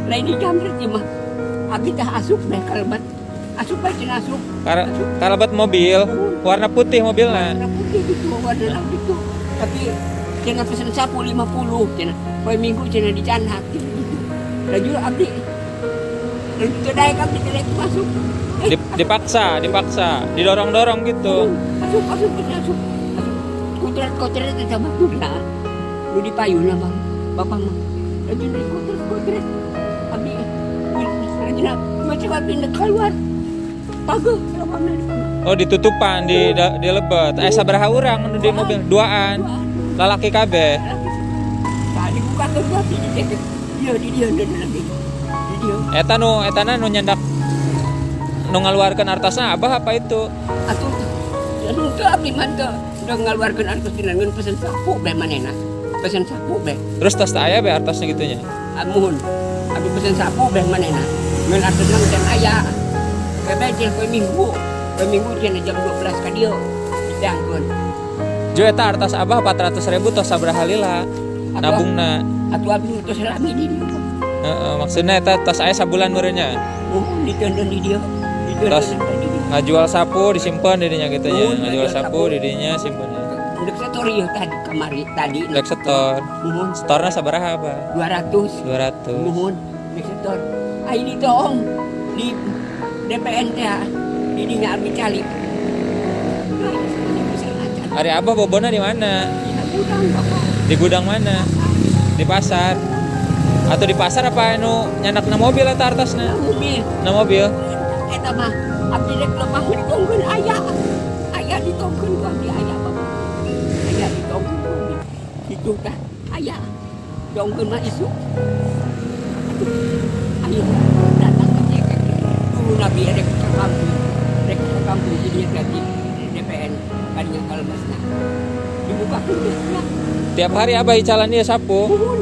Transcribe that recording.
Lain dijamret ieu mah. Abdi tah asup deh kalebet. Asup bae cenah asup. Kalebet mobil warna putih mobilna. Warna putih gitu, warna gitu. Tapi cenah pesen sapu 50 cenah. Poe Minggu cenah dicandak gitu. Laju abdi. Laju teu daek, abdi teu daek masuk. Eh, Dipaksa, dipaksa, didorong-dorong gitu. Asup, asup, asup, asup. Asup. Kutret kutret eta baturna. Nu dipayuna mah bapak mah. Laju di kutret kutret. Abdi laju macam abdi nek keluar. Pageuh lawangna di Oh, ditutupan di lebet. Eh, sabaraha urang nu di mobil? Duaan. Lalaki kabeh. Tadi buka ke abdi di cek. Iya, di dia dan lagi. Di dia. Eta nu etana nu nyandak, nu ngaluarkeun artosna Abah apa itu? Atuh anu teu, abdi mah teu teu ngaluarkeun artos tina, ngan pesen sapu bae manehna. Pesen sapu bae. Terus tos teu aya bae artosna gitu nya. Ah, muhun. Abdi pesen sapu bae manehna. Ngan artosna can aya. Bae cenah poe Minggu. Poe Minggu cenah jam 12 ka dieu didangkeun. Jo, eta artos Abah 400 ribu tos sabaraha lila nabungna? Atuh abdi tos lami di dieu. Heeh, maksudnya eta tos aya sabulan meureun nya. Muhun, diteundeun di dieu. Diteundeun Tos. di dieu. Ngajual sapu disimpan di dinya gitu nya. Muhun, ngajual ngajual sapu sapu. di dinya simpen. Ndek setor ieu tadi kamari tadi. Dek setor. Muhun. Setorna sabaraha, Abah? 200. 200. Muhun, ndek setor. Ah, ini tong di DPN teh di dinya abdi calik. Nah, ini bisa acan. Ari Abah bobona di mana? Di gudang, Bapak. Di gudang mana? Di pasar. Atau di pasar apa anu nyandakna mobil atau artosna? Na mobil. Na mobil. Eta mah abdi rek lemah ditongkeun aya. Aya ditongkeun ku abdi aya, Bapak. Aya ditongkeun ku abdi. Kitu tah aya. Dongkeun mah isuk. Aduh, ayo datang ke cek. Dulu nabi rek ke kampung. Rek ke kampung jadi berarti DPN kadinya kalebasna. Dibuka pintunya. Tiap hari Abah icalan dia sapu. Muhun.